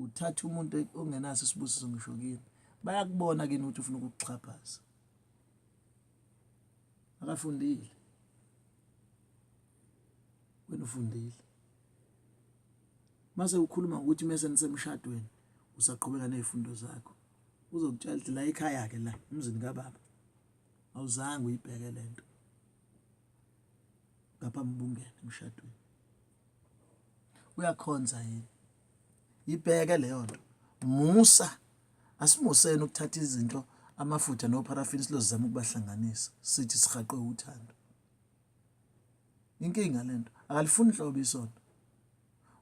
Uthatha umuntu ongenaso isibusiso ngisho kini. Bayakubona kini ukuthi ufuna ukukuxhaphaza. Akafundile. Wena ufundile. Mase ukhuluma ngokuthi mese nisemshadweni usaqhubeka nezifundo zakho. Uzokutshela ukuthi la ekhaya ke la emzini kababa. Awuzange uyibheke lento. Ngaphambi bungene emshadweni. Uyakhonza yini? Ibheke leyo nto. Musa asimuseni ukuthatha izinto amafutha nopharafini silozama ukubahlanganisa sithi sihaqwe uthando. Inkinga lento akalifuni nhlobo isonto.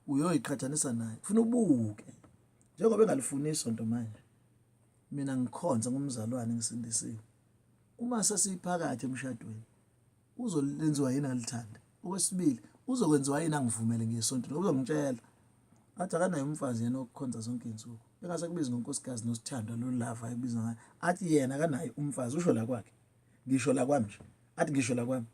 Uyoyiqhathanisa naye. Ufuna ubuke. Njengoba engalifuni isonto manje. Mina ngikhonza ngumzalwane ngisindisiwe. Uma sesiphakathi emshadweni uzolenziwa yini alithande. Okwesibili uzokwenziwa yini angivumele ngiye esontweni uzongitshela. Athi akanaye umfazi yena okukhonza zonke izinsuku. Engase kubize ngonkosikazi nosithandwa lo love ayibiza ngayo. Athi yena akanaye umfazi usho la kwakhe. Ngisho la kwami nje. Athi ngisho la kwami.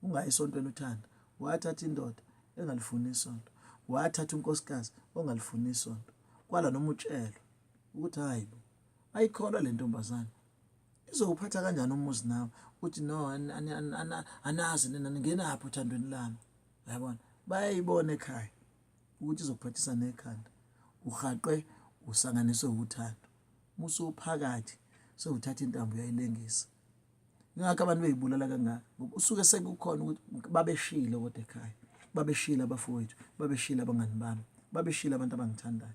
Ungayi esontweni uthanda. Wathatha indoda engalifuni isonto. Wathatha unkosikazi ongalifuni isonto. Kwala noma utshelwe ukuthi hayi bo. Ayikholwa le ntombazane. Izowuphatha kanjani umuzi nawe? Uthi no anazi nina ningenaphi othandweni lami. Uyabona? Bayayibona ekhaya ukuthi izokuphathisa nekhanda. Uhaqwe usanganiswe uthando. Musuphakathi sewuthatha intambo uyayilengisa. Ingakho abantu beyibulala kangaka ngoba usuke sekukhona ukuthi babeshilo kodwa ekhaya. Babeshilo abafowethu, babeshilo abangani bami, babeshilo abantu abangithandayo.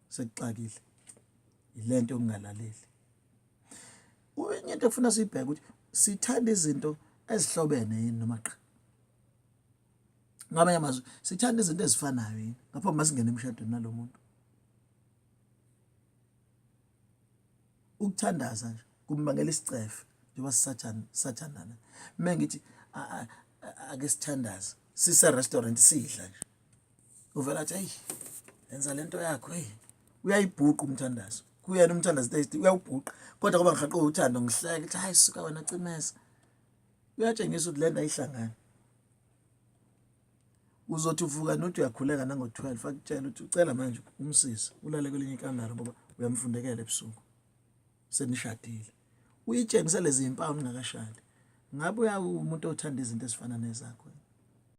Sekuxakile. Yilento yokungalaleli. Enye into efuna siyibheke ukuthi sithanda izinto ezihlobene yini noma qha. Ngamanye amazwi sithanda izinto ezifanayo yini ngaphambi masingene emshadweni nalomuntu. Ukuthandaza nje kumbangela isicefe njengoba sisathana sathandana. Mina ngithi ake sithandaze sise restaurant sidla nje. Uvela athi hey enza lento yakho hey uyayibhuqa umthandazo. Kuyena umthandazo taste uyawubhuqa kodwa ngoba ngihaqwe uthando ngihleke ukuthi hayi suka wena cimeza. Uyatshengisa ukuthi lento ayihlangani. Uzothi uvuka nothi uyakhuleka nango-12 akutshela ukuthi ucela manje umsize ulale kwelinye ikamera ngoba uyamfundekela ebusuku senishadile. Uyitshengise lezi zimpawu ningakashadi. Ngabe umuntu othanda izinto ezifana nezakho.